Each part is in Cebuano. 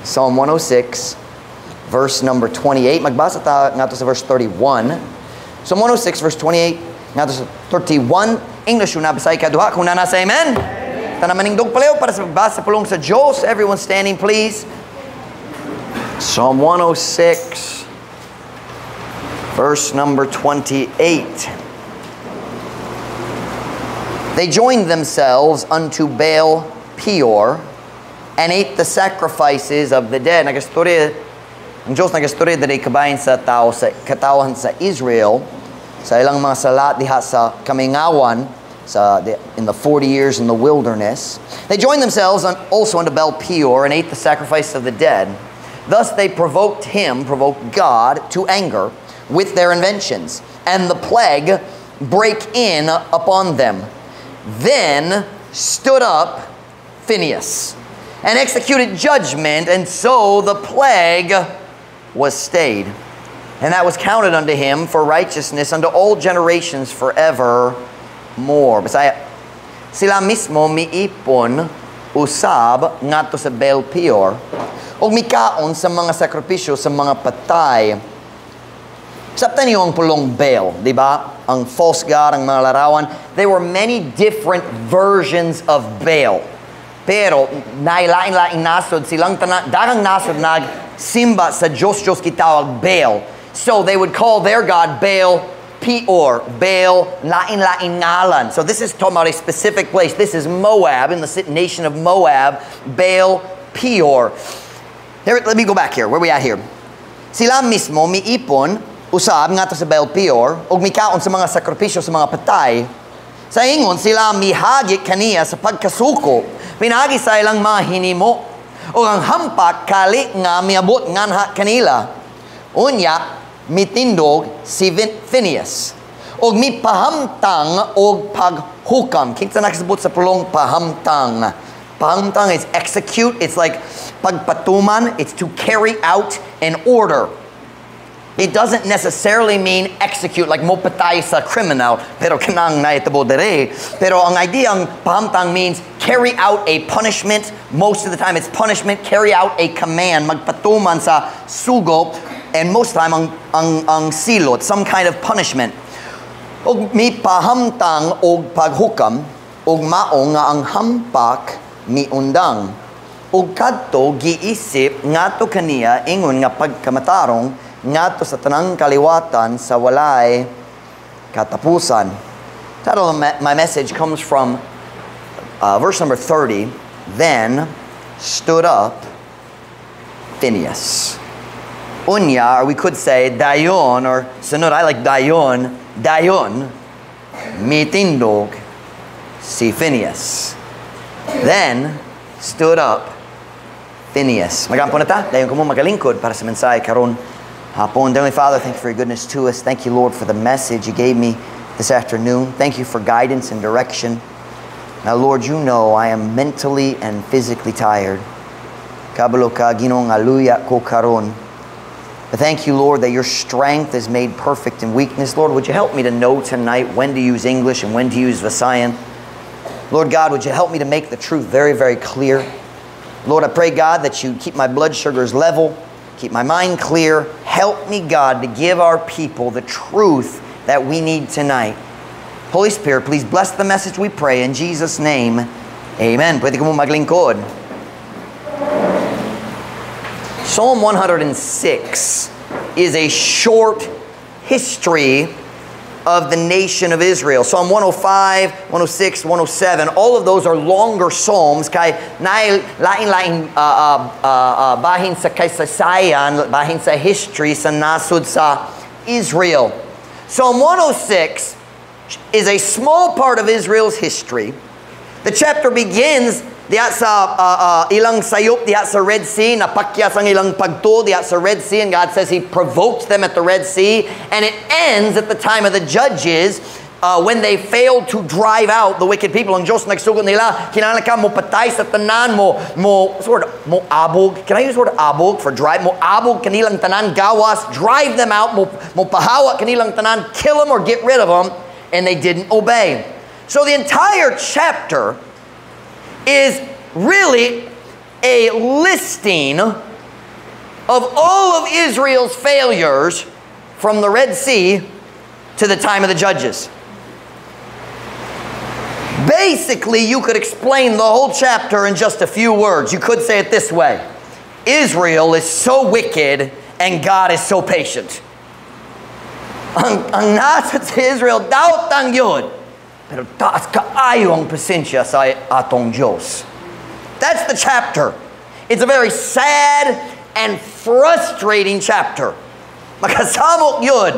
Psalm 106, verse number 28. Magbasa ta ngadto sa verse 31. Psalm 106, verse 28, ngadto sa 31. English una, Bisaya kaduha. Kung naa na, say amen. Tanan manindog palihog para sa pagbasa sa pulong sa Diyos. Everyone standing, please. Psalm 106, verse number 28. They joined themselves unto Baal Peor and ate the sacrifices of the dead. Nagastorya, ang Diyos nagastorya diri kabahin sa tao sa katawhan sa Israel sa ilang mga sala diha sa kamingawan sa in the 40 years in the wilderness. They joined themselves also unto Baal Peor and ate the sacrifice of the dead. Thus they provoked him, provoked God to anger with their inventions, and the plague brake in upon them. Then stood up Phinehas and executed judgment, and so the plague was stayed. And that was counted unto him for righteousness unto all generations forevermore. Bisaya, sila mismo miipon usab ngadto sa Baal Peor ug mikaon sa mga sakripisyo sa mga patay. Sabtan niyo ang pulong Baal, di ba? Ang false god, ang mga larawan. There were many different versions of Baal. Pero nailain-laing nasod silang tanan, daghang nasod nagsimba sa Diyos-Diyos gitawag Baal. So they would call their god Baal Peor, Baal, lain-lain ngalan. So this is talking about a specific place. This is Moab, in the nation of Moab, Baal Peor. Here, let me go back here. Where we at here? Sila mismo miipon usab ngadto sa Baal Peor ug mikaon sa mga sakripisyo sa mga patay. Sa ingon sila mihagi kaniya sa pagkasuko pinaagi sa ilang mga hinimo ug ang hampak kali nga miabot nganha kanila. Unya mitindog si Phineas ug mipahamtang og paghukam. Kinsa nakasabot sa pulong pahamtang? Pahamtang is execute. It's like pagpatuman. It's to carry out an order. It doesn't necessarily mean execute like mo patay sa criminal, pero kanang nahitabo diri. Pero ang idea ang pahamtang means carry out a punishment. Most of the time it's punishment, carry out a command, magpatuman sa sugo, and most of the time ang silot, some kind of punishment. Og mipahamtang og paghukam, og mao nga ang hampak miundang. Og kadto giisip ngadto kaniya ingon nga pagkamatarong ngadto sa tanang kaliwatan sa walay katapusan. Title of my message comes from verse number 30. Then stood up Phineas. Unya, or we could say dayon, or sunod, I like dayon, dayon, mitindog si Phineas. Then stood up Phineas. Magampo na ta, dayon kamo magalingkod para sa mensahe karon hapon. Heavenly Father, thank you for your goodness to us. Thank you, Lord, for the message you gave me this afternoon. Thank you for guidance and direction. Now, Lord, you know I am mentally and physically tired. Kabalo ka, Ginoo, nga luya ko karon. But thank you, Lord, that your strength is made perfect in weakness. Lord, would you help me to know tonight when to use English and when to use Visayan? Lord God, would you help me to make the truth very, very clear? Lord, I pray, God, that you keep my blood sugars level, keep my mind clear. Help me, God, to give our people the truth that we need tonight. Holy Spirit, please bless the message, we pray. In Jesus' name, amen. Pwede kamo maglingkod. Psalm 106 is a short history of the nation of Israel. Psalm 105, 106, 107, all of those are longer psalms kay naay lain-lain bahin sa kasaysayan, bahin sa history sa nasod sa Israel. Psalm 106 is a small part of Israel's history. The chapter begins diha sa ilang sayop diha sa Red Sea, napakyas ang ilang pagtuo diha sa Red Sea, and God says He provoked them at the Red Sea, and it ends at the time of the judges, when they failed to drive out the wicked people. Ang Diyos nagsugot nila, kinahanglan ka mo patay sa tanan mo, mo, what's the word, mo abog. Can I use the word abog for drive? Mo abog kanilang tanan gawas, drive them out, mo pahawa kanilang tanan, kill them or get rid of them, and they didn't obey. So the entire chapter is really a listing of all of Israel's failures from the Red Sea to the time of the Judges. Basically, you could explain the whole chapter in just a few words. You could say it this way: Israel is so wicked and God is so patient. Ang nasa sa Israel, daot gyud. Pero taas kaayo ang pasensya sa atong Diyos. That's the chapter. It's a very sad and frustrating chapter. Makasamok gyud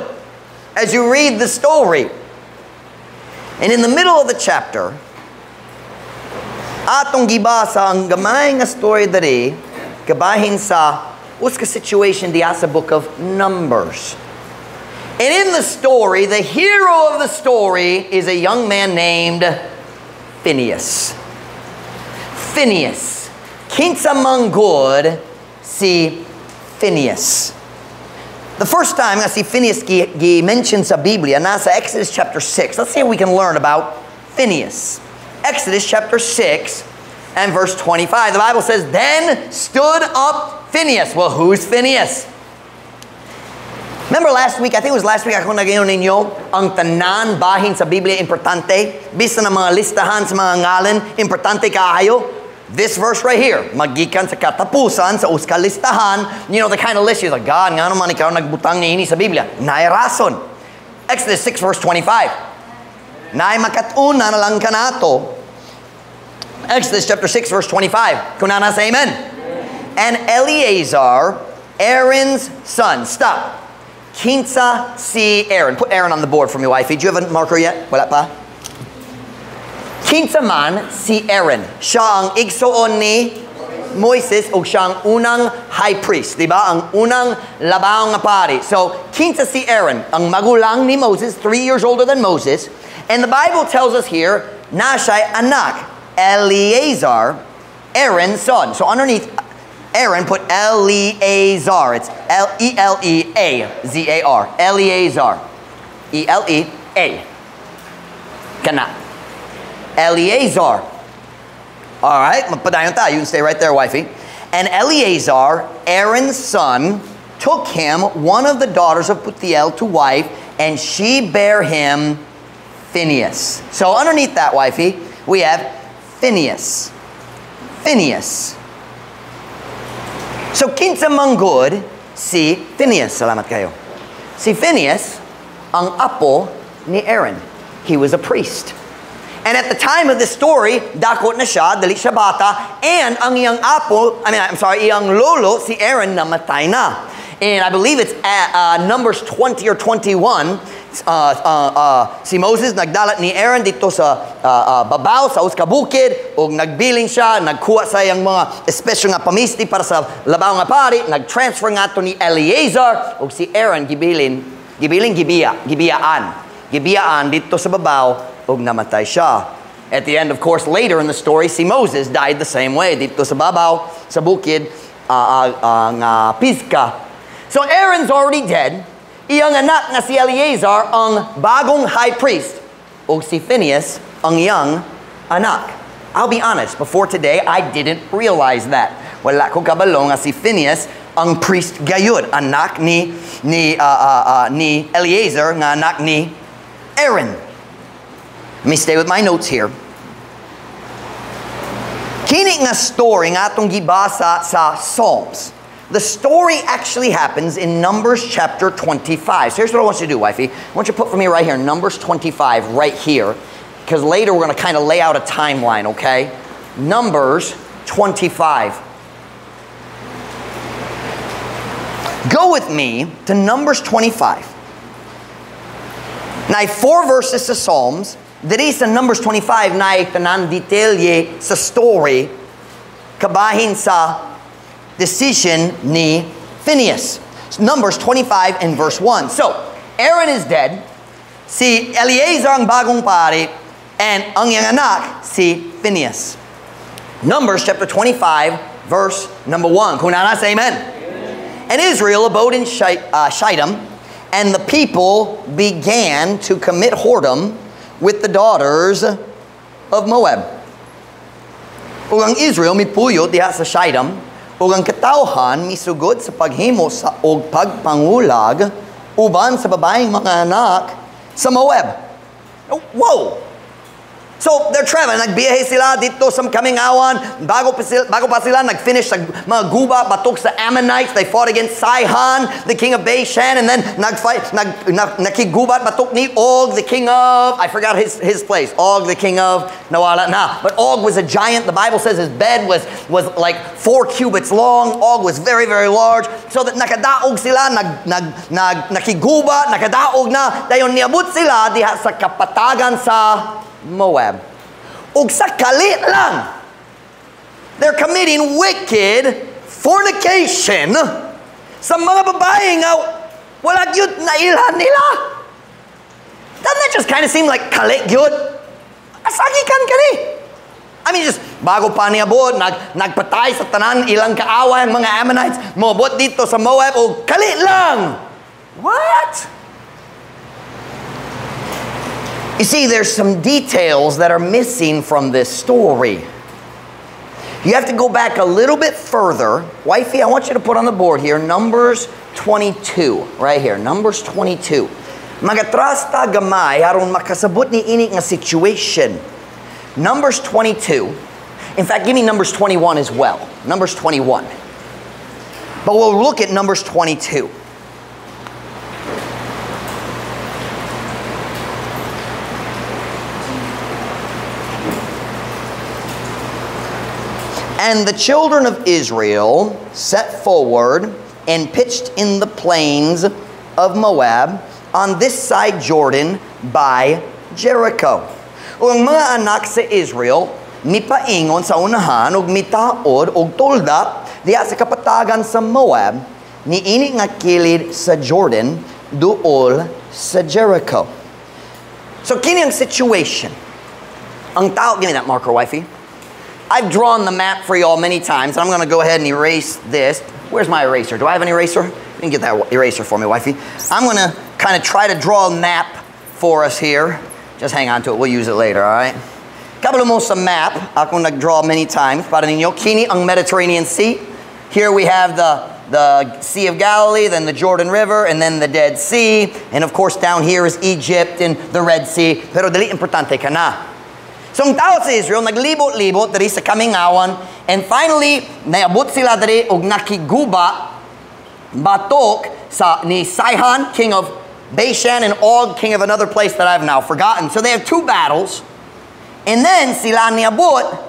as you read the story. And in the middle of the chapter, atong gibasa ang gamay nga story diri kabahin sa usa ka situation diya sa book of Numbers. And in the story, the hero of the story is a young man named Phineas. Phineas. Kinsa man gud si Phineas? The first time nga si Phineas gi-mention sa Biblia, nasa Exodus chapter 6. Let's see what we can learn about Phineas. Exodus chapter 6 and verse 25. The Bible says, "Then stood up Phineas." Well, who's Phineas? Remember last week, I think it was last week, ako nag-ingon ninyo, ang tanan bahin sa Biblia importante, bisan ang mga listahan sa mga ngalan, importante kaayo. This verse right here, magikan sa katapusan, sa usa ka listahan, the kind of list, you're like, "God, ngano man ikaw nagbutang niini sa Biblia?" Naay rason. Exodus 6 verse 25. Naay makat-unan na lang kanato. Exodus chapter 6 verse 25. Kung naa na, say amen. And Eleazar, Aaron's son. Stop. Kinsa si Aaron? Put Aaron on the board for me, wifey. Do you have a marker yet? Wala pa? Kinsa man si Aaron? Siya ang igsoon ni Moises o siya ang unang high priest, di ba? Ang unang labaw nga pari. So, kinsa si Aaron? Ang magulang ni Moses, 3 years older than Moses. And the Bible tells us here, na siya'y anak, Eleazar, Aaron's son. So underneath Aaron, put Eleazar. It's L-E-L-E-A-Z-A-R. Eleazar. E-L-E-A. Kana. Eleazar. All right, magpadayon ta. You can stay right there, wifey. And Eleazar, Aaron's son, took him one of the daughters of Putiel to wife, and she bare him Phineas. So underneath that, wifey, we have Phineas. Phineas. So kinsa man gud si Phineas? Salamat kaayo. Si Phineas, ang apo ni Aaron. He was a priest. And at the time of this story, dako na siya, dili siya bata, and ang iyang apo, I mean, I'm sorry, iyang lolo, si Aaron, namatay na. And I believe it's at Numbers 20 or 21, si Moses nagdala ni Aaron didto sa babaw, sa usa ka bukid, ug nagbilin siya, nagkuha sa iyang mga espesyal nga pamisti para sa labaw nga pari, nag-transfer ngadto ni Eleazar, ug si Aaron gibilin, gibilin gibiya, gibiyaan. Gibiyaan didto sa babaw, ug namatay siya. At the end, of course, later in the story, si Moses died the same way. Didto sa babaw, sa bukid, nga Pisgah. So Aaron's already dead. Iyang anak nga si Eleazar ang bagong high priest. Ug si Phineas ang iyang anak. I'll be honest, before today, I didn't realize that. Wala ko kabalo nga si Phineas ang priest gayud, anak ni Eleazar nga anak ni Aaron. Let me stay with my notes here. Kini nga story nga atong gibasa sa Psalms. The story actually happens in Numbers chapter 25. So here's what I want you to do, wifey. I want you to put for me right here, Numbers 25 right here, because later we're going to kind of lay out a timeline, okay? Numbers 25. Go with me to Numbers 25. Naay four verses sa Psalms. Diri sa Numbers 25 naay tanan detalye sa story kabahin sa decision ni Phineas. Numbers 25 and verse 1. So, Aaron is dead. Si Eleazar ang bagong pari and ang iyang anak si Phineas. Numbers chapter 25 verse number 1. Kung naa na, say amen. Amen. And Israel abode in Shittim, and the people began to commit whoredom with the daughters of Moab. Ug ang Israel mipuyo diha sa Shittim, ug ang katawhan katawhan misugod sa paghimo sa og pagpangulag uban sa babaeng mga anak sa Moab. Oh, whoa! So, they're traveling. Nagbiyahe sila dito sa kamingawan. Bago pa sila nag-finish sa mga guba, batok sa Ammonites. They fought against Sihon, the king of Bashan. And then, nag-fight, nakigubat, batok ni Og, the king of, I forgot his place. Og, the king of, nawala na. But Og was a giant. The Bible says his bed was like 4 cubits long. Og was very, very large. So that nakadaog sila, nakiguba, nakadaog na. Dayon niabot sila diha sa kapatagan sa Moab. Og sa kalit lang, they're committing wicked fornication sa mga babae nga wala gyud na ilhan nila. Doesn't that just kind of seem like kalit gyud? Asa gikan kani? I mean, just bago pa niabot, nagpatay sa tanan ilang kaaway ang mga Ammonites, moabot dito sa Moab, og kalit lang. What? You see, there's some details that are missing from this story. You have to go back a little bit further. Wifey, I want you to put on the board here, Numbers 22. Right here, Numbers 22. Magatras ta gamay aron makasabot ni ini nga situation. Numbers 22. In fact, give me Numbers 21 as well. Numbers 21. But we'll look at Numbers 22. And the children of Israel set forward and pitched in the plains of Moab on this side Jordan by Jericho. Ug ang mga anak sa Israel mipaingon sa unahan ug mitaod og tolda diha sa kapatagan sa Moab niini nga kilid sa Jordan duol sa Jericho. So kini ang situation. Ang tao, give me that marker, wifey. I've drawn the map for y'all many times. I'm gonna go ahead and erase this. Where's my eraser? Do I have an eraser? You can get that eraser for me, wifey. I'm gonna kind of try to draw a map for us here. Just hang on to it. We'll use it later, all right? Kabalo mo sa map. Ako nag-draw many times. Para ninyo, kini ang Mediterranean Sea. Here we have the Sea of Galilee, then the Jordan River, and then the Dead Sea. And of course, down here is Egypt and the Red Sea. Pero dili importante ka na. So ang tao sa Israel, naglibot-libot diri sa kamingawan, and finally, naabot sila diri og nakiguba batok sa ni Sihon, king of Bashan, and Og, king of another place that I've now forgotten. So they have two battles, and then sila niabot,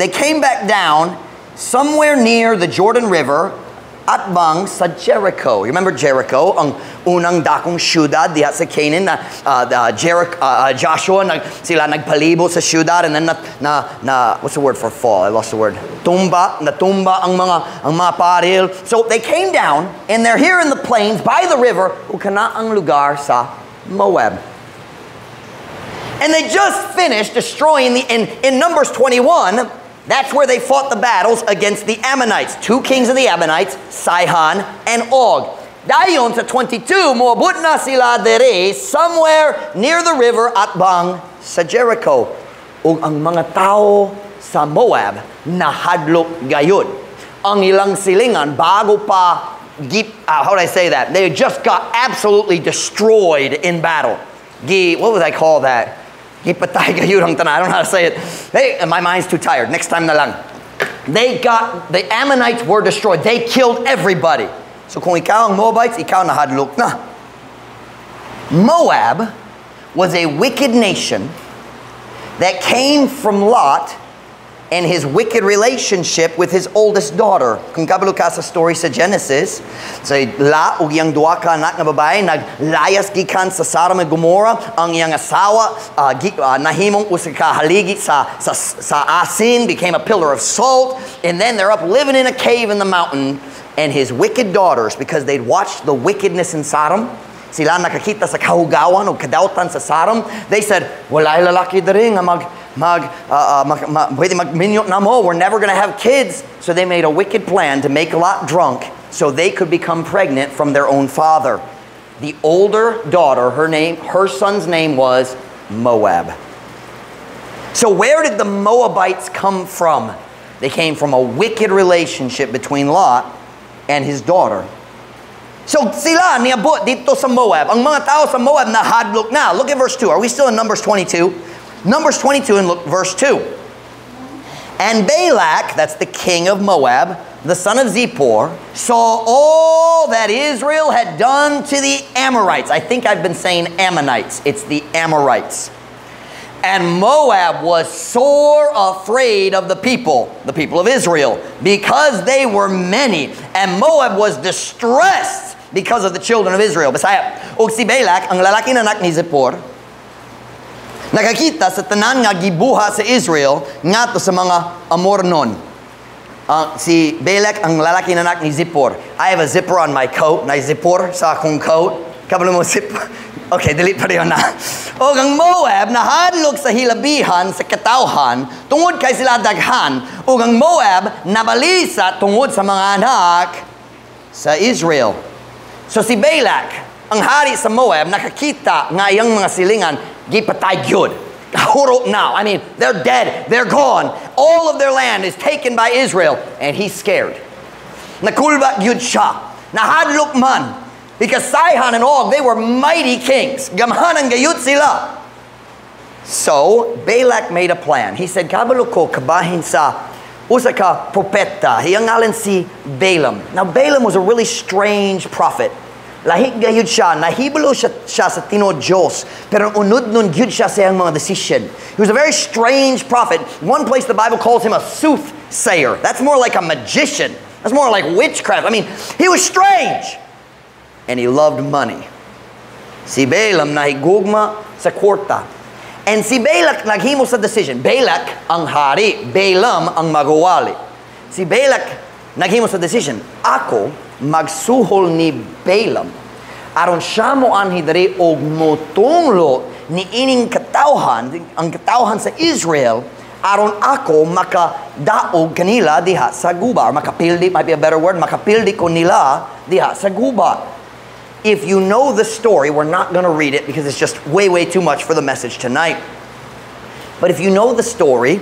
they came back down somewhere near the Jordan River, atbang sa Jericho. You remember Jericho, ang unang dakong syudad diha sa Canaan na Jericho, Joshua sila nagpalibot sa syudad, and then na what's the word for fall? I lost the word. Tumba, natumba ang mga paril. So they came down and they're here in the plains by the river ug kana ang lugar sa Moab. And they just finished destroying in Numbers 21. That's where they fought the battles against the Ammonites. Two kings of the Ammonites, Sihon and Og. Dayon sa 22, moabot na sila dere somewhere near the river atbang sa Jericho. Ug ang mga tao sa Moab nahadlok gayud. Ang ilang silingan bago pa, how would I say that? They just got absolutely destroyed in battle. What would I call that? Gipatay gayud ang tanan. I don't know how to say it. Hey, my mind's too tired. Next time na lang. The Ammonites were destroyed. They killed everybody. So kung ikaw ang Moabites, ikaw nahadlok na. Moab was a wicked nation that came from Lot and his wicked relationship with his oldest daughter. Kung kabalo ka sa story sa Genesis, sa La ug iyang duha ka anak nga babae naglayas gikan sa Sodom and Gomorrah, ang iyang asawa nahimong usa ka haligi sa asin, became a pillar of salt, and then they're up living in a cave in the mountain, and his wicked daughters, because they'd watched the wickedness in Sodom, sila nakakita sa kahugawan o kadautan sa Sodom, they said, walay lalaki diri nga pwede magminyo na mo, we're never gonna have kids. So they made a wicked plan to make Lot drunk so they could become pregnant from their own father. The older daughter, her son's name was Moab. So where did the Moabites come from? They came from a wicked relationship between Lot and his daughter. So sila niabot dito sa Moab. Ang mga tao sa Moab nahadlok na. Look at verse 2. Are we still in Numbers 22? Numbers 22 and look verse 2. And Balak, that's the king of Moab, the son of Zippor, saw all that Israel had done to the Amorites. I think I've been saying Ammonites. It's the Amorites. And Moab was sore afraid of the people of Israel, because they were many. And Moab was distressed because of the children of Israel. Bisaya, og si Balak, ang lalaki na anak ni Zippor, nakakita sa tanan nga gibuha sa Israel ngadto sa mga Amornon. Si Balak, ang lalaki na anak ni Zippor. I have a zipper on my coat. Na zipper sa akong coat. Kabalo mo zip. Okay, delete pa rin na. Og ang Moab nahadlok sa hilabihan sa katawhan tungod kay sila daghan. Og ang Moab nabalisa tungod sa mga anak sa Israel. So si Balak, ang hari sa Moab, nakakita nga iyang mga silingan gipatay gyud. Huro now. I mean, they're dead. They're gone. All of their land is taken by Israel. And he's scared. Nakulba gyud siya. Nahadlok man. Because Sihon and Og, they were mighty kings. Gamhanan gayud sila. So, Balak made a plan. He said, kabalo ko kabahin sa usa ka propeta. Iyang ngalan si Balaam. Now, Balaam was a really strange prophet. Lahi gayud siya, nahibalo siya sa tinuod Diyos, pero unod nun gyud siya sa iyang mga decision. He was a very strange prophet. One place the Bible calls him a soothsayer. That's more like a magician. That's more like witchcraft. I mean, he was strange. And he loved money. Si Balaam nahigugma sa kwarta. And si Balak naghimo sa decision. Balak ang hari, Balaam ang magawali. Si Balak naghimo sa decision. Ako magsuhol ni Balaam aron siya mo anhi diri og motunglo ni ining katawhan, ang katawhan sa Israel, aron ako makadaog kanila diha sa guba. Or makapildi, might be a better word, makapildi ko nila diha sa guba. If you know the story, we're not going to read it because it's just way, way too much for the message tonight. But if you know the story,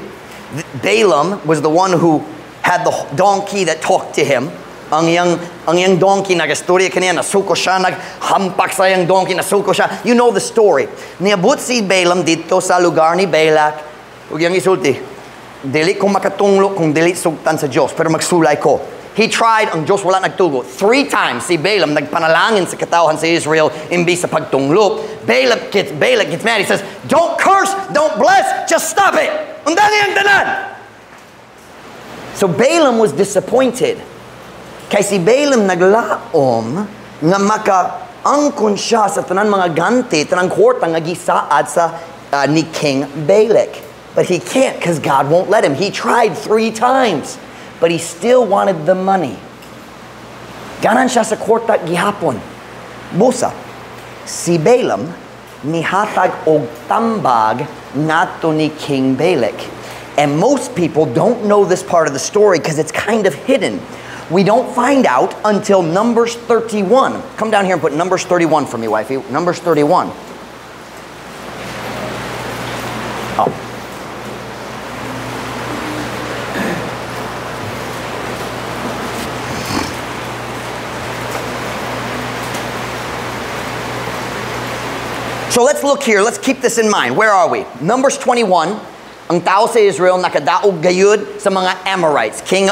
Balaam was the one who had the donkey that talked to him. Ang iyang donkey, nagastorya kaniya, nasuko siya, naghampak sa iyang donkey, nasuko siya. You know the story. Niabot si Balaam dito sa lugar ni Balak. Ug iyang isulti, dili ko makatunglo kung dili sugtan sa Diyos, pero magsulay ko. He tried, ang Diyos wala nagtugo. 3 times si Balaam nagpanalangin sa katawhan sa Israel imbis sa pagtunglo. Balak gets mad. He says, don't curse, don't bless, just stop it. Undangi ang tanan. So Balaam was disappointed. Kay si Balaam naglaom nga makaangkon siya sa tanan mga ganti, tanang kwarta nga gisaad sa ni King Balak. But he can't because God won't let him. He tried 3 times. But he still wanted the money. Ganan siya sa kwarta gihapon. Busa, si Balaam nihatag og tambag ngadto ni King Balak. And most people don't know this part of the story because it's kind of hidden. We don't find out until Numbers 31. Come down here and put Numbers 31 for me, wifey. Numbers 31. Oh. So let's look here. Let's keep this in mind. Where are we? Numbers 21. Ang tao sa Israel nakadaog gayud sa mga Amorites. King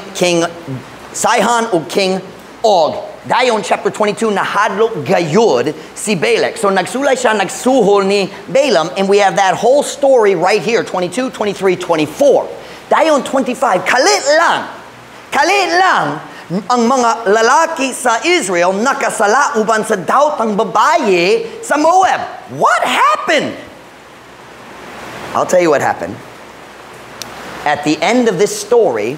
Sihon ug King Og. Dayon chapter 22 nahadlok gayud si Balak. So nagsulay siya, nagsuhol ni Balaam, and we have that whole story right here, 22, 23, 24. Dayon 25, kalit lang ang mga lalaki sa Israel nakasala uban sa daotang babaye sa Moab. What happened? I'll tell you what happened. At the end of this story,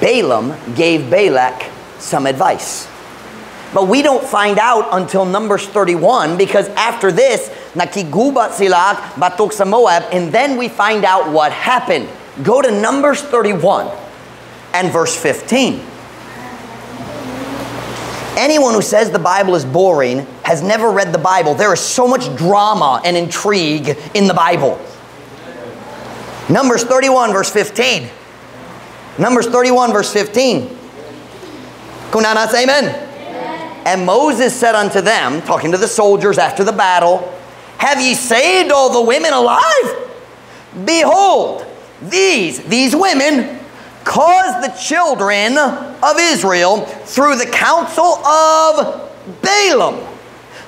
Balaam gave Balak some advice. But we don't find out until Numbers 31, because after this, nakigubat sila batok sa Moab, and then we find out what happened. Go to Numbers 31 and verse 15. Anyone who says the Bible is boring has never read the Bible. There is so much drama and intrigue in the Bible. Numbers 31, verse 15. Numbers 31 verse 15. Kung naa na, say amen. Amen. And Moses said unto them, talking to the soldiers after the battle, "Have ye saved all the women alive? Behold, these women caused the children of Israel through the counsel of Balaam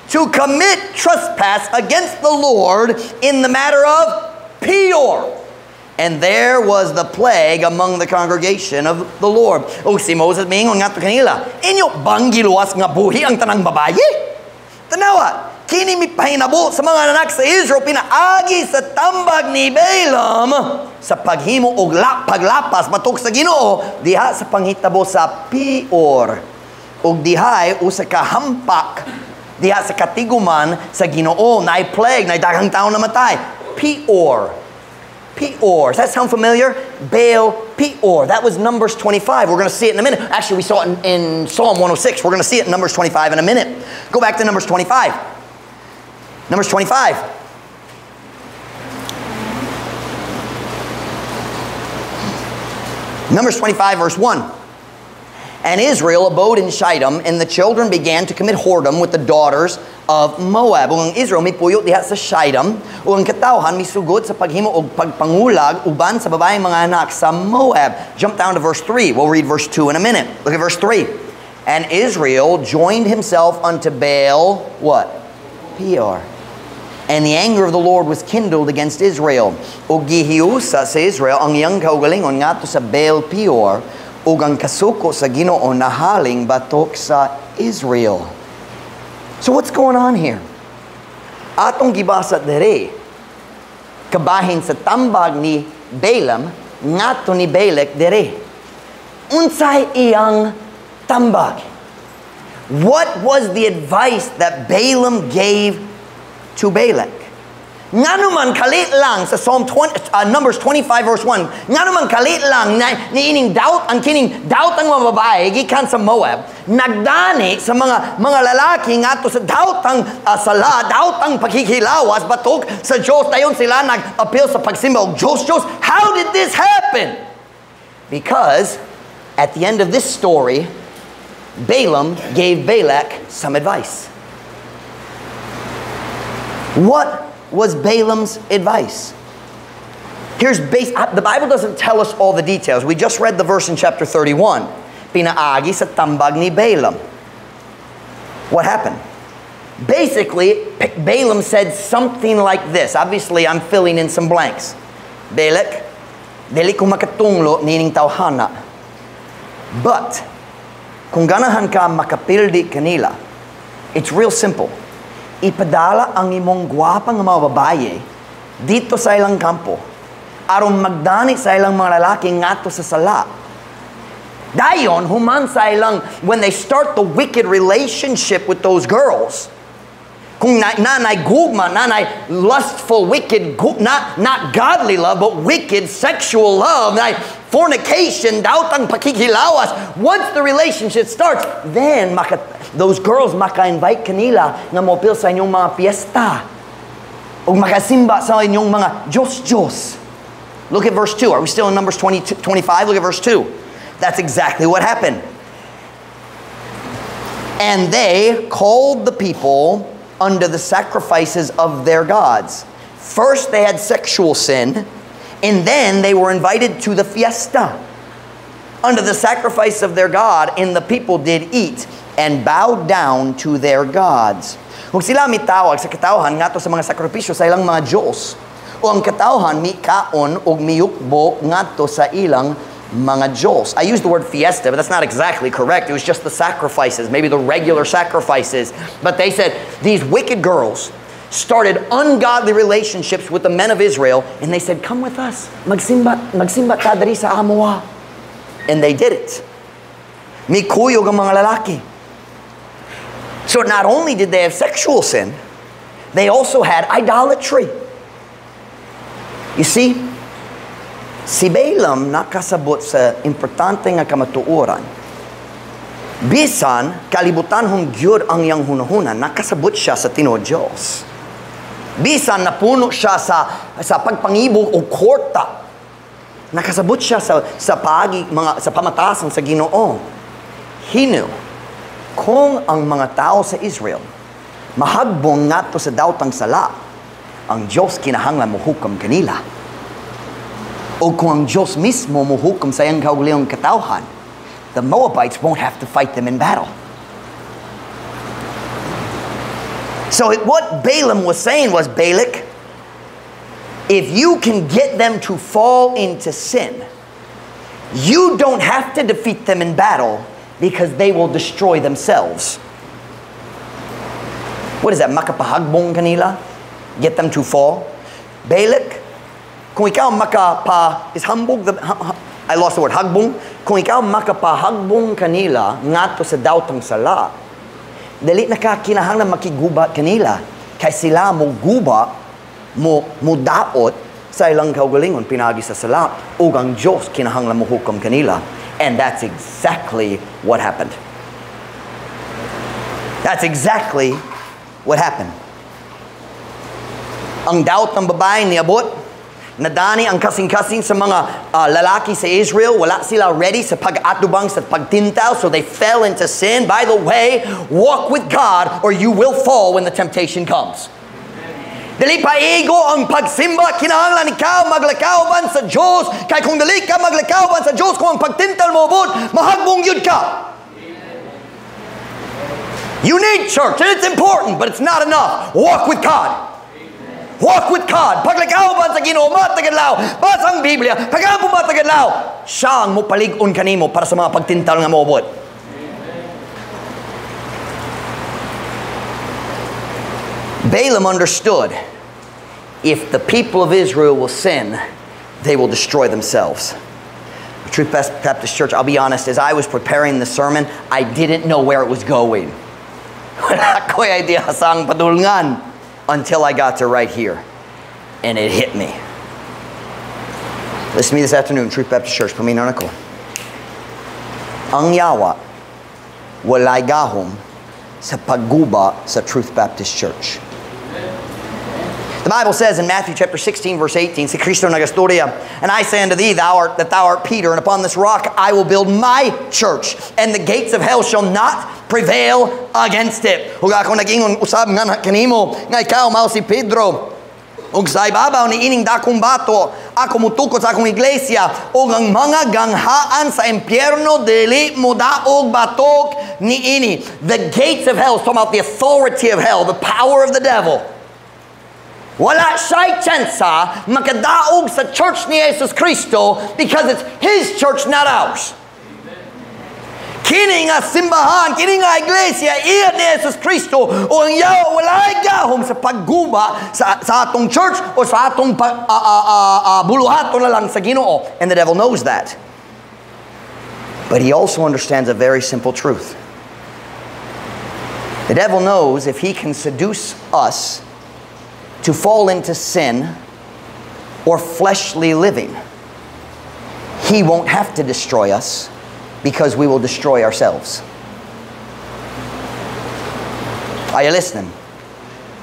to commit trespass against the Lord in the matter of Peor. And there was the plague among the congregation of the Lord." O si Moses miingon ngadto kanila, "Inyo bang giluwas nga buhi ang tanang babaye? Tanawa, kini mipahinabo sa mga anak sa Israel pinaagi sa tambag ni Balaam sa paghimo og paglapas batok sa Ginoo diha sa panghitabo sa Peor. Og dihay usa ka hampak diha sa katiguman sa Ginoo, naay plague, naay daghang tawo namatay." Peor. Peor. Does that sound familiar? Baal Peor. That was Numbers 25. We're going to see it in a minute. Actually, we saw it in Psalm 106. We're going to see it in Numbers 25 in a minute. Go back to Numbers 25. Numbers 25. Numbers 25, verse 1. And Israel abode in Shittim, and the children began to commit whoredom with the daughters of Moab. Ug ang Israel mipuyo diha sa Shittim, ug ang katawhan misugod sa paghimo og pagpangulag uban sa babaeng mga anak sa Moab. Jump down to verse 3. We'll read verse 2 in a minute. Look at verse 3. And Israel joined himself unto Baal, what? Peor. And the anger of the Lord was kindled against Israel. Ug gihiusa sa Israel ang iyang kaugalingon ngadto sa Baal Peor, ug ang kasuko sa Ginoo nahaling batok sa Israel. So what's going on here? Atong gibasa dere, kabahin sa tambag ni Balaam ngadto ni Balak dere. Unsay iyang tambag? What was the advice that Balaam gave to Balak? Ngano man kalit lang sa Psalm 20, Numbers 25 verse 1, ngano man kalit lang na niining doubt ang kining doubt ang mga babae gikan sa Moab, nagdani sa mga lalaki ngadto sa doubt ang sala, doubt ang pagkikilawas batok sa Diyos, dayon sila nag-appeal sa pagsimba og Diyos, Diyos. How did this happen? Because at the end of this story, Balaam gave Balak some advice. What was Balaam's advice? Here's base. The Bible doesn't tell us all the details. We just read the verse in chapter 31. Pinaagi sa tambag ni Balaam. What happened? Basically, Balaam said something like this. Obviously, I'm filling in some blanks. "Balak, dili ko makatunglo nining tawhana. But, kung ganahan ka makapildi kanila, it's real simple. Ipadala ang imong gwapa nga mga babaye dito sa ilang kampo aron magdani sa ilang mga lalaki ngadto sa sala. Dayon, human sa ilang, when they start the wicked relationship with those girls, kung nanay gugma, nanay lustful, wicked, not godly love, but wicked sexual love, nay fornication, daotang pakikilawas. Once the relationship starts, then those girls maka-invite kanila nga mopil sa inyong mga fiesta o makasimba sa inyong mga Diyos-Diyos." Look at verse 2. Are we still in Numbers 25? Look at verse 2. That's exactly what happened. And they called the people unto the sacrifices of their gods. First they had sexual sin, and then they were invited to the fiesta unto the sacrifice of their God, and the people did eat and bowed down to their gods. Kung sila mitawag sa katawhan ngadto sa mga sakripisyo sa ilang mga Diyos, o ang katawhan mikaon og miyukbo ngadto sa ilang mga Diyos. I use the word fiesta, but that's not exactly correct. It was just the sacrifices, maybe the regular sacrifices. But they said these wicked girls started ungodly relationships with the men of Israel, and they said, "Come with us. Magsimba, magsimba ta diri sa amoa." And they did it. Mikuyog ang mga lalaki. So not only did they have sexual sin, they also had idolatry. You see, si Balaam nakasabot sa importante nga kamatuoran. Bisan kalibutan hong gyud ang iyang hunahuna, nakasabot siya sa tinuod Diyos. Bisan napuno siya sa pagpangibog o kwarta. Nakasabot siya sa paagi, mga, sa pamatasan sa Ginoo. He knew, kung ang mga tao sa Israel mahagbong ngadto sa daotang sala, ang Diyos kinahanglan mohukom kanila. O kung ang Diyos mismo mohukom sa iyang kaugalingong katawhan, the Moabites won't have to fight them in battle. So what Balaam was saying was, Balak, if you can get them to fall into sin, you don't have to defeat them in battle because they will destroy themselves. What is that? Makapahagbong kanila? Get them to fall? Balak, kung ikaw makapa, is hambog the, I lost the word, hagbong. Kung ikaw makapahagbong kanila ngadto sa daotang sala, dili na ka kinahanglan makiguba kanila. Kay sila mo guba, mo daot sa ilang kaugalingon pinagi sa sala, ug ang Diyos kinahanglan mo hukom kanila. And that's exactly what happened. That's exactly what happened. Ang daot ng babae niabot, nadani ang kasing-kasing sa mga lalaki sa Israel, wala sila ready sa pag-atubang sa pagtintal, so they fell into sin. By the way, walk with God or you will fall when the temptation comes. Dili paigo ang pagsimba, kinahanglan ikaw maglakaw sa Diyos. Kay kung dili ka maglakaw sa Diyos, kung ang pagtintal mo abot, mahagbong yun ka. You need church, and it's important, but it's not enough. Walk with God. Walk with God. Paglakaw sa Ginoo, matag-adlaw. Basa ang Biblia, pag-ampo matag-adlaw. Siya ang mopalig-on kanimo para sa mga pagtintal nga moabot. Balaam understood, if the people of Israel will sin, they will destroy themselves. Truth Baptist Church, I'll be honest, as I was preparing the sermon, I didn't know where it was going. Wala ko'y idea sa ang padulngan until I got to right here. And it hit me. Listen to me this afternoon, Truth Baptist Church, paminaw nako. Ang yawa, walay gahom sa pagguba sa Truth Baptist Church. The Bible says in Matthew chapter 16, verse 18, si Cristo nagastorya, and I say unto thee, that thou art Peter, and upon this rock I will build my church, and the gates of hell shall not prevail against it. Ug ako nag-ingon usab nga kanimo, nga ikaw mao si Pedro, ug sa ibabaw ni ining dakong bato, ako mutukod sa akong iglesia, ug ang mga ganghaan sa impyerno dili modaog batok niini. The gates of hell is talking about the authority of hell, the power of the devil. Wala siya'y tsansa makadaog sa church ni Jesus Cristo because it's His church, not ours. Kini nga simbahan, kini nga iglesia, iya ni Jesus Cristo, o ang yawa wala'y gahom sa pagguba sa atong church o sa atong buluhaton na lang sa Ginoo. And the devil knows that. But he also understands a very simple truth. The devil knows if he can seduce us to fall into sin or fleshly living, he won't have to destroy us because we will destroy ourselves. Are you listening?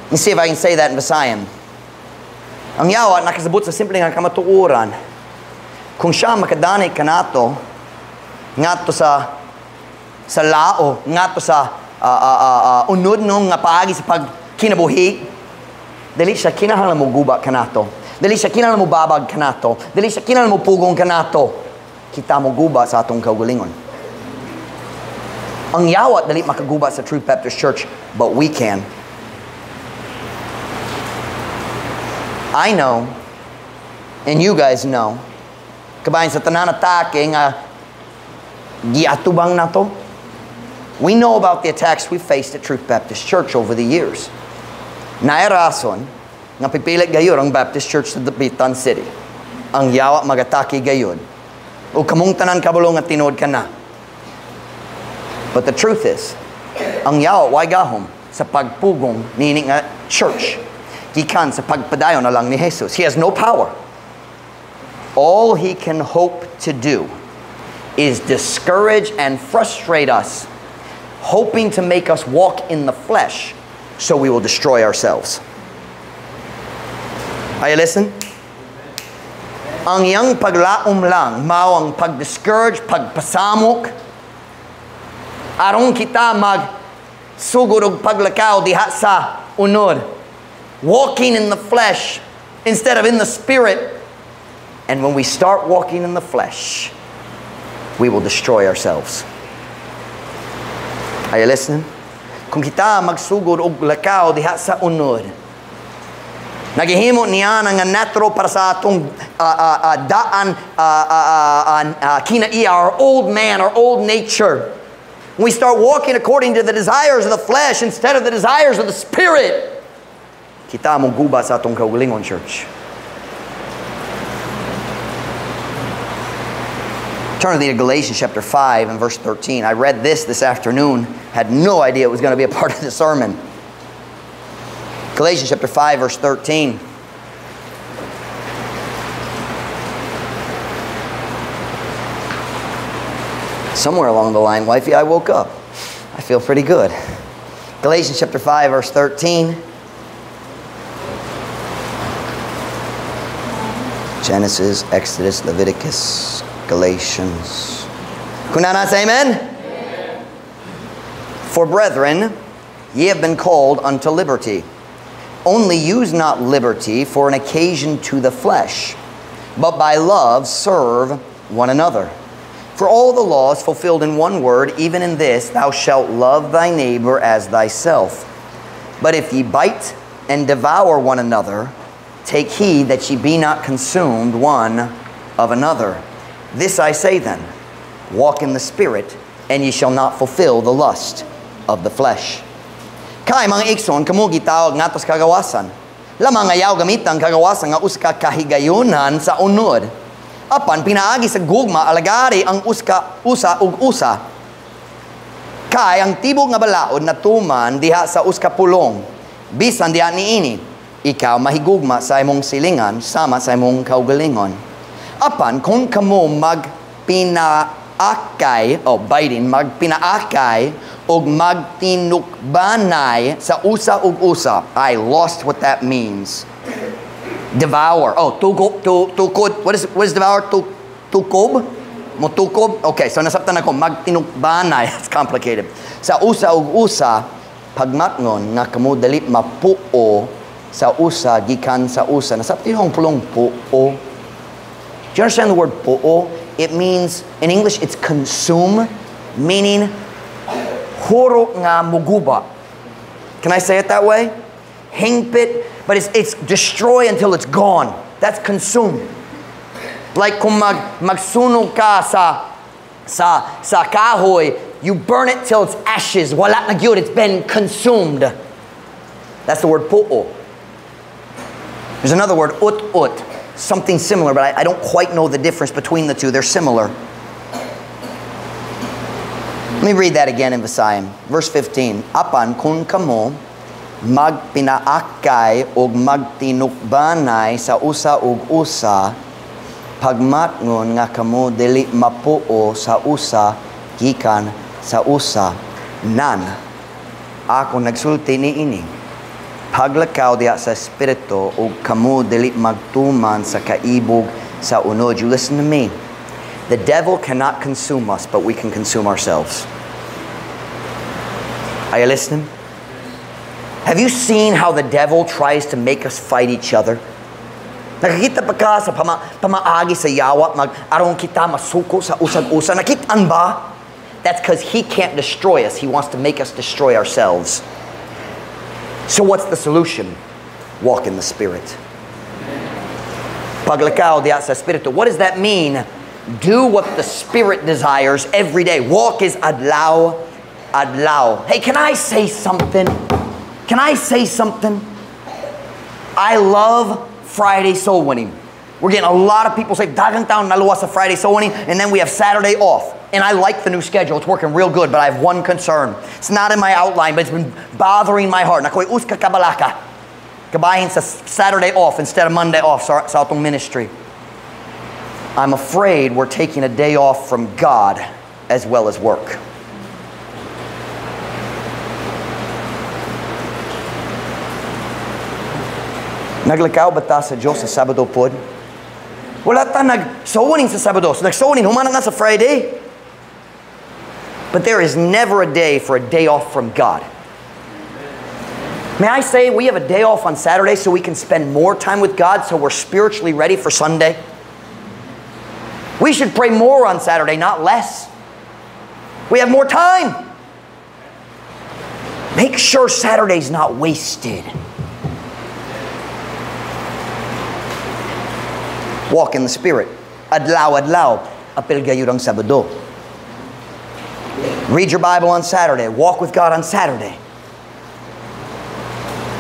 Let me see if I can say that in Visayan. Ang yawa nakasabot sa simple nga kamatuoran. Kung siya makadani kanato ngadto sa lao, ngadto sa unod nung nga paagi sa pagkinabuhi, dili siya kinahanglan mo guba kanato. Dili siya kinahanglan mo babag kanato. Dili siya kinahanglan mo pugong kanato. Kita mo guba sa atong kaugalingon. Ang yawa dili makaguba sa Truth Baptist Church, but we can. I know, and you guys know, kabayan sa tanan atake nga giatubang nato. We know about the attacks we faced at Truth Baptist Church over the years. Naay rason nga pipilit gayon ang Baptist Church sa Dapitan City. Ang yawa magatake gayon. O kamong tanan kabalo nga tinuod ka na. But the truth is, ang yawa way gahom sa pagpugong niini nga church gikan sa pagpadayon na lang ni Jesus. He has no power. All he can hope to do is discourage and frustrate us, hoping to make us walk in the flesh so we will destroy ourselves. Are you listening? Ang iyang paglaom lang, mao ang pag-discourage, pagpasamok, aron kita magsugod og paglakaw diha sa unod. Walking in the flesh instead of in the spirit. And when we start walking in the flesh, we will destroy ourselves. Are you listening? Kung kita magsugod og lakaw diha sa unod, naghihimo niya nga natural para sa atong daan kinaiya, our old man, our old nature. When we start walking according to the desires of the flesh instead of the desires of the spirit, kita moguba sa atong kaugalingon, church. Turn with me to Galatians chapter 5 and verse 13. I read this afternoon. Had no idea it was going to be a part of the sermon. Galatians chapter 5, verse 13. Somewhere along the line, wifey, I woke up. I feel pretty good. Galatians chapter 5, verse 13. Genesis, Exodus, Leviticus, Galatians. Kunana, say amen? Amen. For brethren, ye have been called unto liberty. Only use not liberty for an occasion to the flesh, but by love serve one another. For all the law is fulfilled in one word, even in this, thou shalt love thy neighbor as thyself. But if ye bite and devour one another, take heed that ye be not consumed one of another. This I say then, walk in the Spirit, and ye shall not fulfill the lust of the flesh. Kay mga igsoon, kamo gitawag ngadto sa kagawasan. Lamang ayaw gamitan kagawasan nga usa ka kahigayunan sa unod. Apan pinaagi sa gugma alagari ang usa ug usa. Kay ang tibok nga balaod natuman diha sa usa ka pulong. Bisan diha niini, ikaw mahigugma sa imong silingan sama sa imong kaugalingon. Apan kung kamo magpinaakay o biting, magpinaakay og magtinukbanay sa usa ug usa. I lost what that means. Devour. Oh, tukod. What is devour? Tukob? Motukob? Okay, so nasabtan ako. Magtinukbanay. It's complicated. Sa usa ug usa, pagmatngon nga kamo dali mapuo sa usa gikan sa usa. Nasabtan yung pulong puo. Do you understand the word puo? It means, in English, it's consume, meaning huro nga muguba. Can I say it that way? Hingpit, but it's destroy until it's gone. That's consume. Like kung magsunog ka sa kahoy, you burn it till it's ashes. Wala na gyud, it's been consumed. That's the word puo. There's another word, ut-ut. Something similar, but I don't quite know the difference between the two. They're similar. Let me read that again in Visayan. Verse 15. Apan kung kamo magpinaakay og magtinukbanay sa usa ug usa, pagmatngon nga kamo dili mapuo sa usa gikan sa usa. Nan, ako nagsulti niini. Paglakaw diha sa espiritu ug kamo dili magtuman sa kaibog sa unod. You listen to me. The devil cannot consume us, but we can consume ourselves. Are you listening? Have you seen how the devil tries to make us fight each other? Nakakita pa ka sa pamaagi sa yawa, mag-aron kita masuko sa usag-usa. Nakitaan ba? That's because he can't destroy us. He wants to make us destroy ourselves. So what's the solution? Walk in the Spirit. Paglakaw diha sa Espiritu. What does that mean? Do what the Spirit desires every day. Walk is adlaw, adlaw. Hey, can I say something? Can I say something? I love Friday soul winning. We're getting a lot of people say, daghang taon naluwas sa Friday soul winning, and then we have Saturday off. And I like the new schedule. It's working real good, but I have one concern. It's not in my outline, but it's been bothering my heart. Nakoy uska kabalaka. Kabahin sa Saturday off instead of Monday off sa atong ministry. I'm afraid we're taking a day off from God as well as work. Naglakaw ba ta sa Diyos sa Sabado pod? Wala ta nag-sowing sa Sabado. So nag-sowing, humana nga sa Friday. But there is never a day for a day off from God. May I say we have a day off on Saturday so we can spend more time with God so we're spiritually ready for Sunday? We should pray more on Saturday, not less. We have more time. Make sure Saturday's not wasted. Walk in the Spirit. Adlaw-adlaw, apil gayud ang Sabado. Read your Bible on Saturday. Walk with God on Saturday.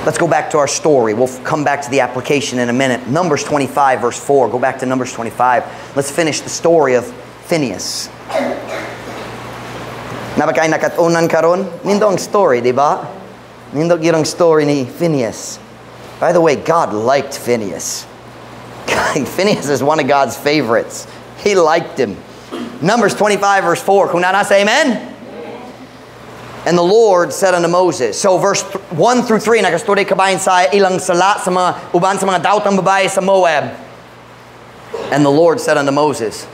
Let's go back to our story. We'll come back to the application in a minute. Numbers 25, verse 4. Go back to Numbers 25. Let's finish the story of Phineas. Naa ba kay nakat-unan karon? Nindot ang story, di ba? Nindot gyud ang story ni Phineas. By the way, God liked Phineas. Phineas is one of God's favorites. He liked him. Numbers 25, verse 4. Kung naa na, say amen. And the Lord said unto Moses. So verse 1 through 3, nagastorya kabahin sa ilang sala sa mga uban sa mga dawtang babae sa Moab. And the Lord said unto Moses,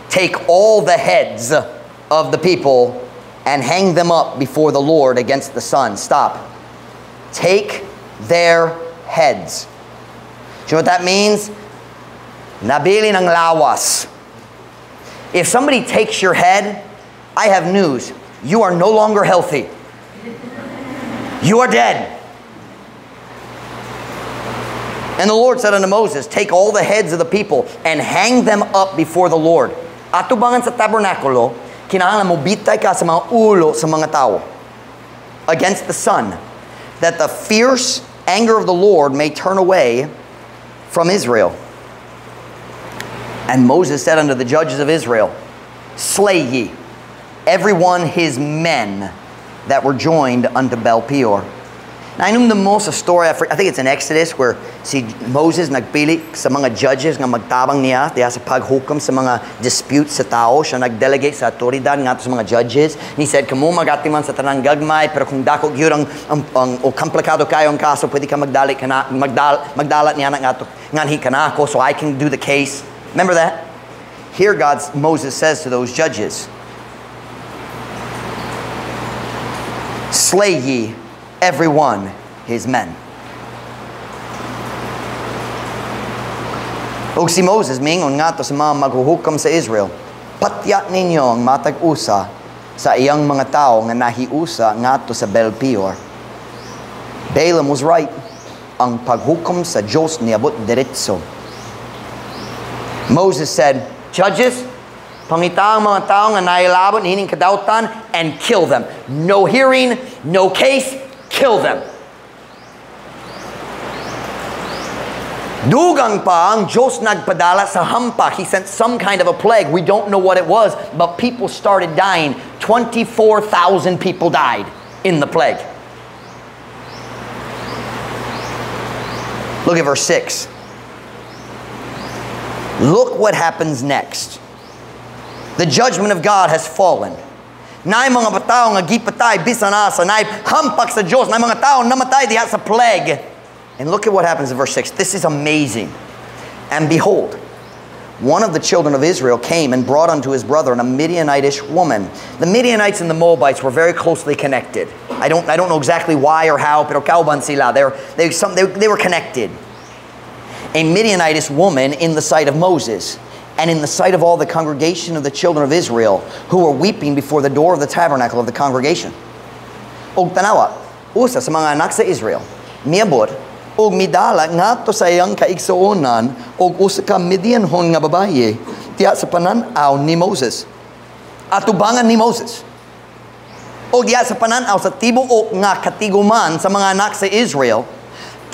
take all the heads of the people and hang them up before the Lord against the sun. Stop. Take their heads. Do you know what that means? Nabilin ang lawas. If somebody takes your head, I have news. You are no longer healthy. You are dead. And the Lord said unto Moses, take all the heads of the people and hang them up before the Lord. Atubangan sa tabernakulo, kinahanglan mo bitay ka sa mga ulo sa mga tao against the sun, that the fierce anger of the Lord may turn away from Israel. And Moses said unto the judges of Israel, slay ye every one his men that were joined unto Baal Peor. Now, I mo sa story, I think it's in Exodus, where si Moses nagpili sa mga judges nga magtabang niya diha sa paghukom sa mga disputes sa tao. Siya nagdelegate sa autoridad ngadto sa mga judges. And he said, kamo magatiman sa tanang gagmay, pero kung dako gyud ang o komplikado kayo ang kaso, pwede ka magdali kana, magdala niya na ngadto nganhi kanako so I can do the case. Remember that? Here Moses says to those judges, slay ye every one his men. Og si Moses mingon ngadto sa mga maghuhukam sa Israel, patyat ninyo ang matag usa sa iyang mga tao nga nahiusa ngadto sa Baal Peor. Balaam was right. Ang paghukom sa Diyos niabot diretso. Moses said, judges, pangita ang mga tao nga nailabot niining kadautan and kill them. No hearing, no case, kill them. Dugang pa ang Diyos nagpadala sa hampak. He sent some kind of a plague. We don't know what it was, but people started dying. 24,000 people died in the plague. Look at verse 6. Look what happens next. The judgment of God has fallen. Naay mga tao nga gipatay bisan asa, naay hampak sa Diyos, naay mga tao namatay diha sa plague. And look at what happens in verse 6. This is amazing. And behold, one of the children of Israel came and brought unto his brethren a Midianitish woman. The Midianites and the Moabites were very closely connected. I don't know exactly why or how, pero kauban sila. They were connected. A Midianitish woman in the sight of Moses and in the sight of all the congregation of the children of Israel, who were weeping before the door of the tabernacle of the congregation. Og tanawa, usa sa mga anak sa Israel, miabot og midala ngadto sa iyang kaigsuonan og usa ka Midianhon nga babaye diha sa panan-aw ni Moses. Atubangan ni Moses. Og diha sa panan-aw sa tibuok nga katiguman sa mga anak sa Israel,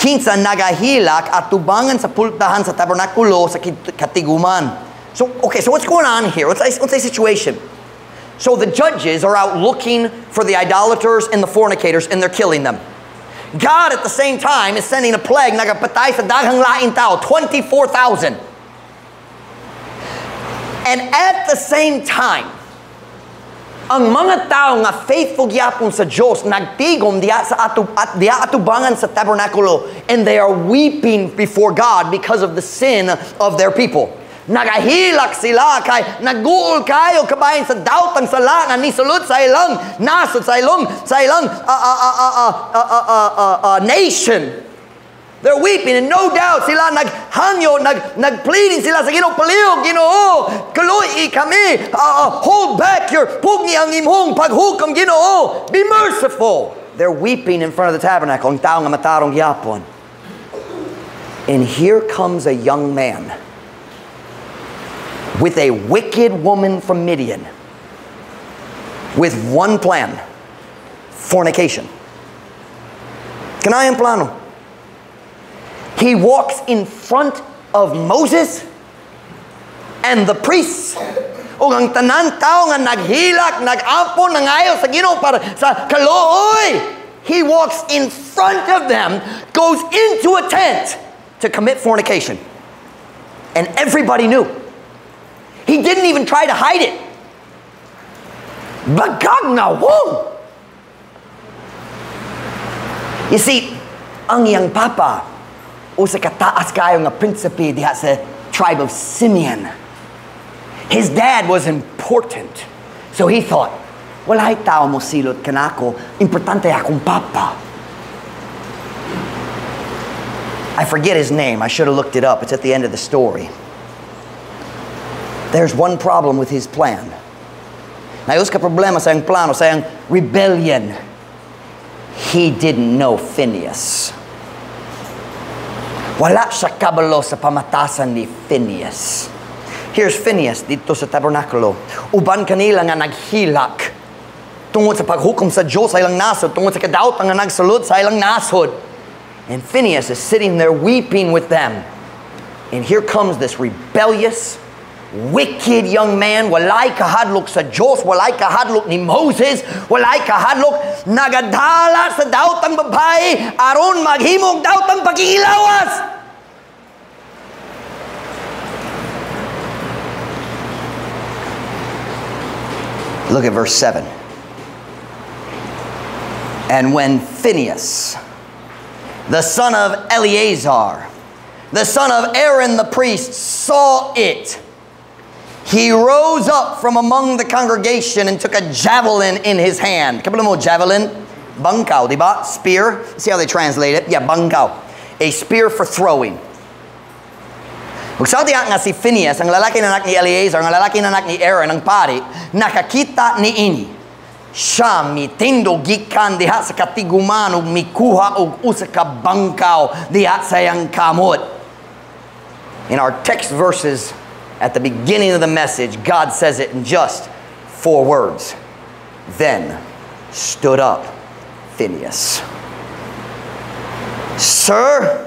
kinsa nagahilak atubangan sa pultahan sa tabernakulo sa katiguman. So, okay, so what's going on here? What's the situation? So the judges are out looking for the idolaters and the fornicators, and they're killing them. God, at the same time, is sending a plague, nagapatay sa daghang laing tao, 24,000. And at the same time, ang mga tao nga faithful gyapon sa Diyos, nagtigom diha sa diha atubangan sa tabernakulo, and they are weeping before God because of the sin of their people. Nagahilak sila kay naguol kayo kabahin sa daotang sala nga nisulod sa ilang nasod, sa ilang nation. They're weeping, and no doubt sila naghangyo, nagpleading sila sa Ginoo, palihog Ginoo, kaluoy kami, hold back your pugni ang imong paghukom Ginoo, be merciful. They're weeping in front of the tabernacle, ang tao nga matarong gyapon. And here comes a young man with a wicked woman from Midian with one plan, fornication. Kanayang plano. He walks in front of Moses and the priests. Ug ang tanan tao nga naghilak, nag-ampo, nangayo sa Ginoo para sa kaluoy. He walks in front of them, goes into a tent to commit fornication. And everybody knew. He didn't even try to hide it. Bagag na wong. You see, ang iyang papa, usa ka taas kayo nga prinsipe diha sa tribe of Simeon. His dad was important. So he thought, walay tao mo silot kanako, importante akong papa. I forget his name. I should have looked it up. It's at the end of the story. There's one problem with his plan. Naayos ka problema sa iyang plano, sa iyang rebellion. He didn't know Phineas. Wala siya kabalo sa pamatasan ni Phineas. Here's Phineas dito sa tabernakulo. Uban kanila nga naghilak tungod sa paghukom sa Diyos sa ilang nasod, tungod sa kadautan nga nagsulod sa ilang nasod. And Phineas is sitting there weeping with them. And here comes this rebellious, wicked young man. Walay kahadlok sa Diyos, walay kahadlok ni Moses, walay kahadlok, nagadala sa daotang babae aron maghimog daotang pakikilawas. Look at verse 7. And when Phineas, the son of Eleazar, the son of Aaron the priest, saw it, he rose up from among the congregation and took a javelin in his hand. Kabalo mo, javelin? Bangkaw, di ba? Spear. See how they translate it? Yeah, bangkaw. A spear for throwing. Ug sa diha nga si Phineas, ang lalaki na anak ni Eleazar, ang lalaki na anak ni Aaron, ang pari, nakakita ni ini. Siya mitindog gikan diha sa katiguman ug mikuha og usa ka bangkaw diha sa iyang kamot. In our text verses, at the beginning of the message, God says it in just 4 words. Then stood up Phineas. Sir,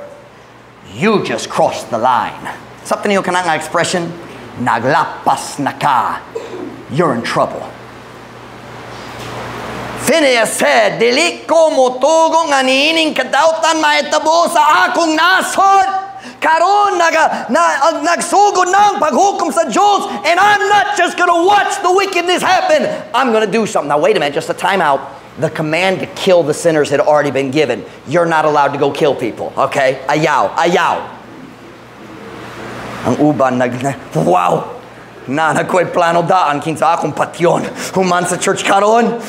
you just crossed the line. Something niyo kanang expression, naglapas na ka. You're in trouble. Phineas said, dili ko motugo nga niining kadautan mahitabo sa akong nasod. Karon nagsugod na ang paghukom sa Diyos, and I'm not just gonna watch the wickedness happen. I'm gonna do something. Now wait a minute, just a timeout. The command to kill the sinners had already been given. You're not allowed to go kill people, okay? Ayaw, ayaw. Ang uban wow, na nagko'y plano daan kinsa akong patyon. Human sa church karon.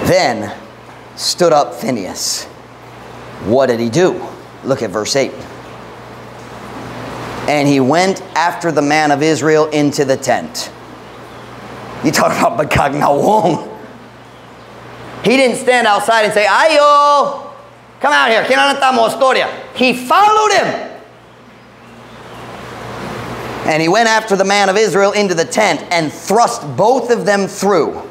Then stood up Phineas. What did he do? Look at verse 8. And he went after the man of Israel into the tent. You talk about bakagnawong. He didn't stand outside and say, ayo, come out here. Kinanata mo istorya. He followed him. And he went after the man of Israel into the tent and thrust both of them through,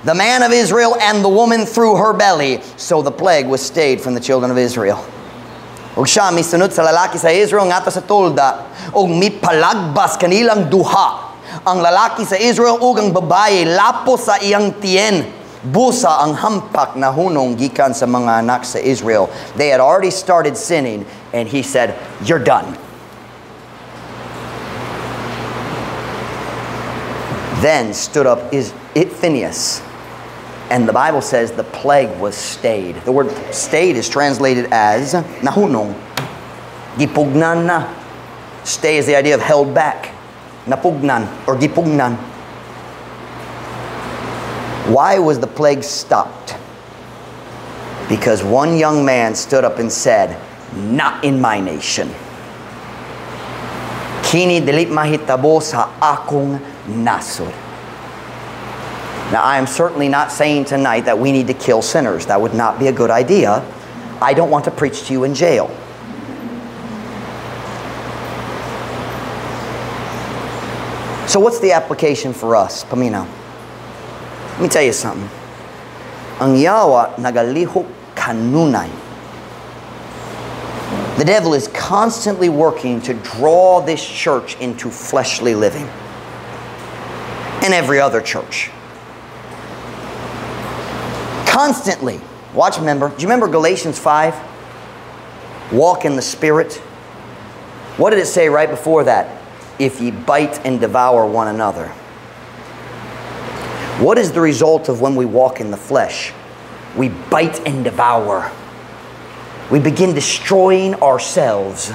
the man of Israel and the woman through her belly. So the plague was stayed from the children of Israel. Ug siya misunod sa lalaki sa Israel ngadto sa tolda, ug mipalagbas kanilang duha. Ang lalaki sa Israel ug ang babaye lapos sa iyang tiyen. Busa ang hampak na hunong gikan sa mga anak sa Israel. They had already started sinning, and he said, you're done. Then stood up Phineas And the Bible says the plague was stayed. The word "stayed" is translated as nahunong. Gipugnan na. Stay is the idea of held back. Napugnan or gipugnan. Why was the plague stopped? Because one young man stood up and said, "Not in my nation. Kini dili mahitabo sa akong nasod." Now, I am certainly not saying tonight that we need to kill sinners. That would not be a good idea. I don't want to preach to you in jail. So what's the application for us, paminaw? Let me tell you something. Ang yawa nagalihok kanunay. The devil is constantly working to draw this church into fleshly living. And every other church. Constantly. Watch, remember. Do you remember Galatians 5? Walk in the Spirit. What did it say right before that? If ye bite and devour one another. What is the result of when we walk in the flesh? We bite and devour. We begin destroying ourselves.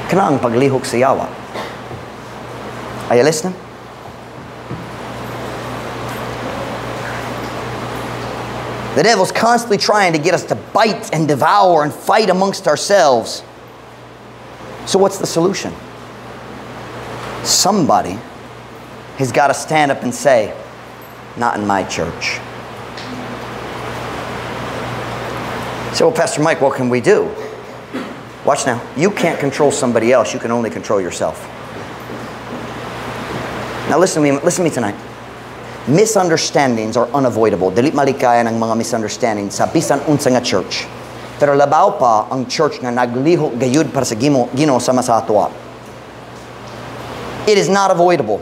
Kana ang paglihok sa yawa. Are you listening? The devil's constantly trying to get us to bite and devour and fight amongst ourselves. So what's the solution? Somebody has got to stand up and say, "Not in my church." So, "Well, Pastor Mike, what can we do?" Watch now. You can't control somebody else. You can only control yourself. Now listen to me, listen to me tonight. Misunderstandings are unavoidable. Dili malikayan ang mga misunderstandings sa bisan unsa nga church. Pero labaw pa ang church nga naglihok gayud para sa Ginoo sama sa atoa. It is not avoidable.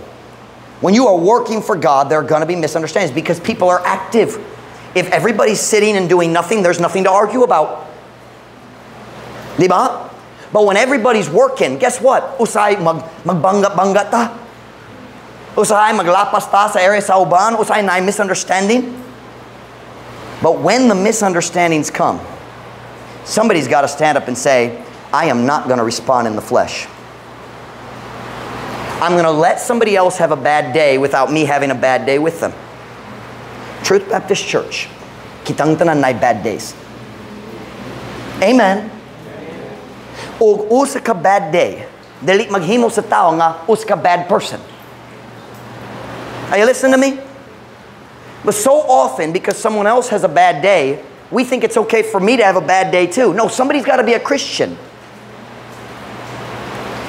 When you are working for God, there are going to be misunderstandings because people are active. If everybody's sitting and doing nothing, there's nothing to argue about. Di ba? But when everybody's working, guess what? Usahay magbangga-bangga ta. Usahay maglapas ta sa area sa uban. Usahay na misunderstanding. But when the misunderstandings come, somebody's got to stand up and say, "I am not going to respond in the flesh. I'm going to let somebody else have a bad day without me having a bad day with them." Truth Baptist Church, kitang tanan na bad days. Amen. Og usa ka bad day, dili maghimo sa tao nga usa ka bad person. Are you listening to me? But so often, because someone else has a bad day, we think it's okay for me to have a bad day too. No, somebody's got to be a Christian.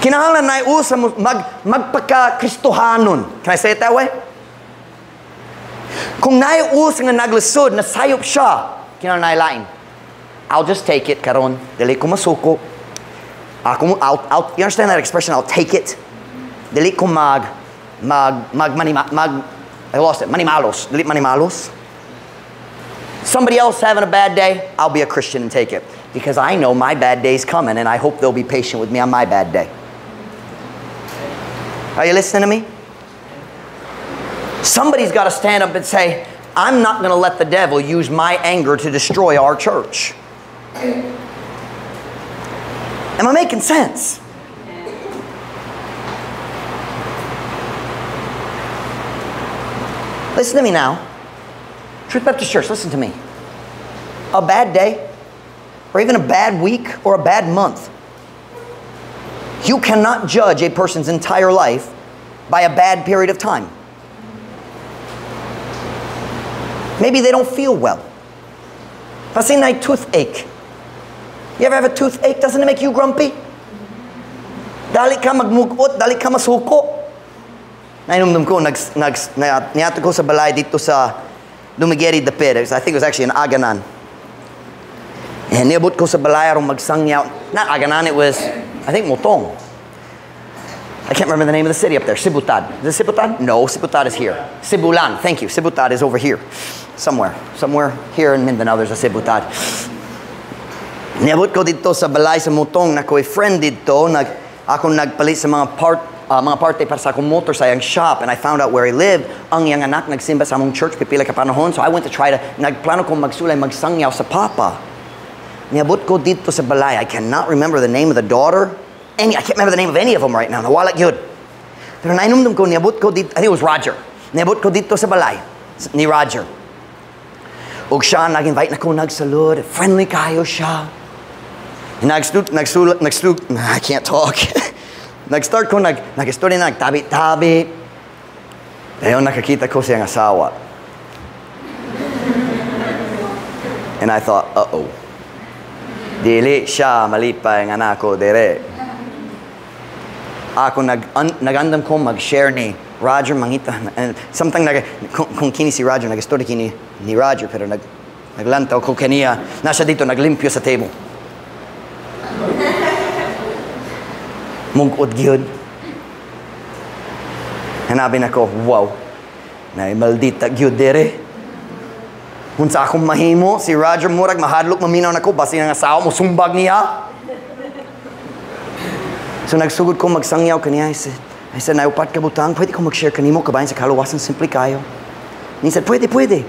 Kinahanglan na usa magpaka-Kristohanon. Can I say it that way? Kung naay usa nga naglisod, nasayop siya, kinahanglan naay lain. "I'll just take it karon. Dili ko masuko. Ako, I'll," you understand that expression? "I'll take it." Dili ko mag, mag, mag, manima, mag, I lost it, manimalos. Dili manimalos. Somebody else having a bad day, I'll be a Christian and take it. Because I know my bad day's coming and I hope they'll be patient with me on my bad day. Are you listening to me? Somebody's got to stand up and say, "I'm not going to let the devil use my anger to destroy our church." Am I making sense? Listen to me now. Truth Baptist Church, listen to me. A bad day, or even a bad week, or a bad month. You cannot judge a person's entire life by a bad period of time. Maybe they don't feel well. Basin naay toothache. You ever have a toothache? Doesn't it make you grumpy? Dali ka magmugot, dali ka masuko. Nahinumdum ko, niadto ko sa balay didto sa Dumaguete dapit. I think it was actually in Aganan. And niabot ko sa balay aron magsangyaw. Not Aganan, it was, I think, Mutong. I can't remember the name of the city up there. Sibutad. Is it Sibutad? No, Sibutad is here. Sibulan, thank you. Sibutad is over here. Somewhere. Somewhere here in Mindanao, there's a Sibutad. Niabot ko didto sa balay sa Mutong naa ko'y friend didto. Akong nagpalit sa mga part mga parte para sa akong motor sa iyang shop, and I found out where he lived. Ang iyang anak nagsimba sa among church pipila ka panahon. So I went to try to, nagplano ko magsulay, magsangyaw sa papa. Niabot ko dito sa balay. I cannot remember the name of the daughter. I can't remember the name of any of them right now. Nawala gyud. Pero nainumdum ko, niabot ko dito, I think it was Roger. Niabot ko dito sa balay ni Roger. Ug siya, nag-invite na ko, nagsalud. Friendly kayo siya. Nagsulat, I can't talk. Nag-start ko, nag-istorya na, nagtabi-tabi. Dayon nakakita ko siyang asawa. And I thought, uh-oh. Dili siya malipay nga nako dire. Ako nagandam ko mag-share ni Roger mangita. And something kung kini si Roger, nag-istorya kini ni Roger, pero naglantaw ko kaniya. Nasa dito, naglimpyo sa table. Mungkod gyud. Hanabi na ko, wow, na maldita gyud dire. Unsa akong mahimo, si Roger murag mahadlok maminaw nako basin ang asawa mo sumbag niya. So nagsugod ko magsangyaw kaniya. I said, naupat ka butang, pwede ko mag-share kanimo kabahin sa kaluwasan, simple kayo. And he said, pwede, pwede.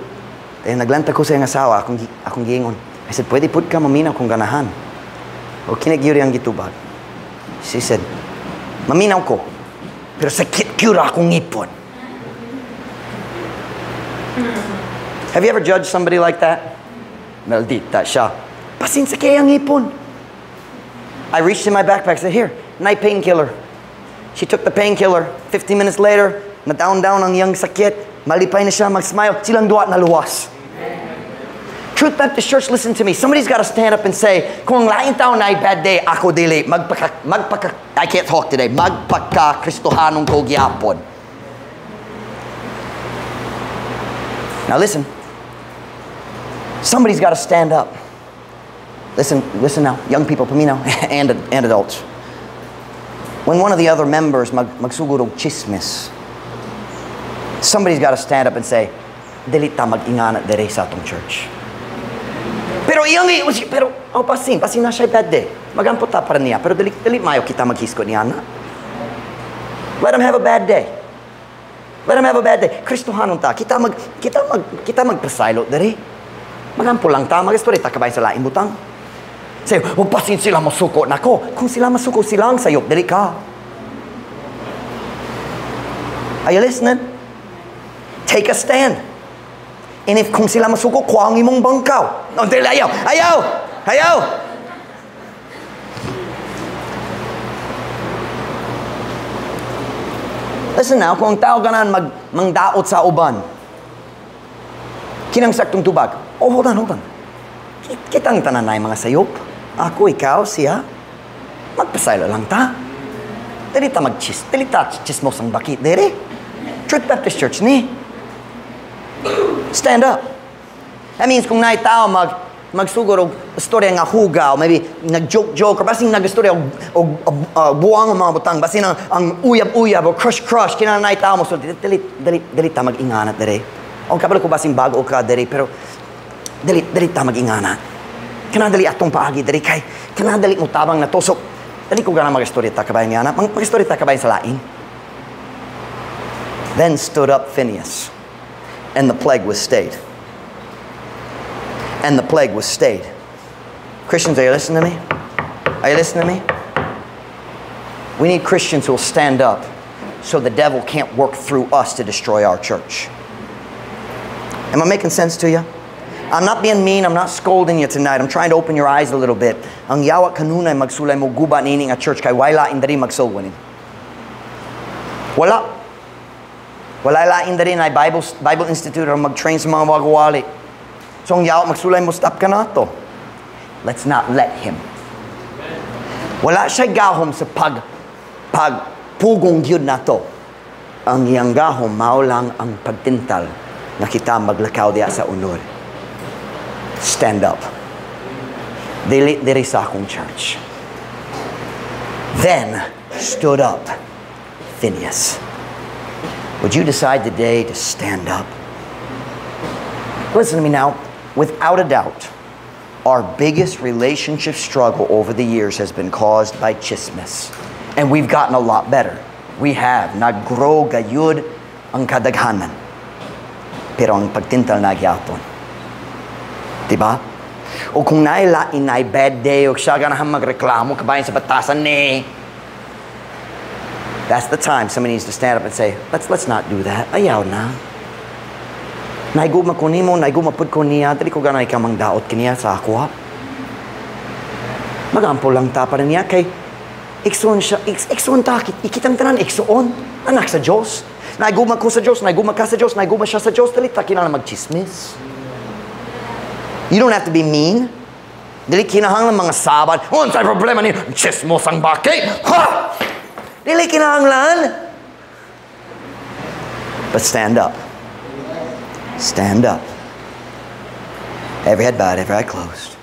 Then naglanta ko sa iyang asawa, akong giingon. I said, pwede pud ka maminaw kung ganahan. O kinagyuri ang gitubag. She said, maminaw ko, pero sakit gyud akong ngipon. Have you ever judged somebody like that? Maldita siya. Basin sa kaya ngipon. I reached in my backpack and said, here, night painkiller. She took the painkiller. 15 minutes later, na-down-down ang iyang sakit. Malipay na siya, mag-smile. Silang duwa na luwas. Truth Baptist Church, listen to me. Somebody's got to stand up and say, kung ang laing tao na bad day, ako dili. Magpaka, I can't talk today. Magpaka Kristohanong ko gyapon. Now listen. Somebody's got to stand up. Listen, listen now. Young people, paminaw, and adults. When one of the other members magsugod og chismis, somebody's got to stand up and say, dili ta mag-ingana dere sa atong church. Pero iyang pero oh, basin na siya bad day. Magampo ta para niya, pero dili mayo kita maghisko niya na. Let him have a bad day. Let him have a bad day. Kristohanon ta, kita magpasaylo dere. Magampo lang ta, magistorya ta kabay sa laing butang. Say, oh, basin sila masuko nako. Kung sila masuko, sila ang sayop, dili ka. Are you listening? Take a stand. And if kung sila masuko, kuha ang imong bangkaw. No, dili, ayaw, ayaw, ayaw. Listen now, kung ang tao ganan mangdaot sa uban, kinang saktong tubag. Oh, hold on, hold on. Kitang tanan na mga sayop. Ako, ikaw, siya. Magpasaylo lang ta. Dili ta mag-chis, dili ta chismos ang bakit, dili. Truth Baptist Church ni. Stand up. That means kung naay tao magsugod og istorya nga hugaw, maybe nag-joke-joke, or basin nag-istorya og buwang ang mga butang, basin ang uyab-uyab o crush-crush, kinahanglan naay tao mo, so dili ta mag-inganat dere. O kabalo ko basin bago ka dere, pero dili ta mag-inganat. Kanang dali atong paagi dere kay kanang dali mo tabang na to. So dali ko gana mag-istorya ta kabayan niya na. Mag-istorya ta kabayan sa laing. Then stood up Phineas, and the plague was stayed. And the plague was stayed. Christians, are you listening to me? Are you listening to me? We need Christians who will stand up so the devil can't work through us to destroy our church. Am I making sense to you? I'm not being mean. I'm not scolding you tonight. I'm trying to open your eyes a little bit. Ang yawa kanunay magsulay mo guba niini nga church kay wala lain diri magsulwanin. Wala. Wala lain diri na Bible Institute or mag-train sa mga wagwali. So ang yawa magsulay mo, stop ka na to. Let's not let him. Wala siya gahom sa pagpugong gyud na to. Ang iyang gahom mao lang ang pagtintal na kita maglakaw diya sa unod. Stand up. Dili diri sa akong church. Then stood up Phineas. Would you decide today to stand up? Listen to me now. Without a doubt, our biggest relationship struggle over the years has been caused by chismis. And we've gotten a lot better. We have. Nag-grow gayud ang kadaghanan. Pero ang pagtintal na gyapon. Diba? O kung naay naay bad day o siya ganahan magreklamo kabahin sa batasan ni. That's the time somebody needs to stand up and say, Let's not do that. Ayaw na. Naiguma ko nimo, naiguma pud ko niya, dili ko gana ikaw mangdaot kaniya sa ako. Magampo lang ta para niya kay igsoon siya, igsoon ta, ikitang tanan, igsoon, anak sa Diyos. Naiguma ko sa Diyos, naiguma ka sa Diyos, naiguma siya sa Diyos, dili ta kinahanglan magchismis. You don't have to be mean. Dili kinahanglan mga sabat. "Unsay problema ni chismos ang baki?" Ha! Dili kinahanglan. But stand up. Stand up. Every head bowed, every eye closed.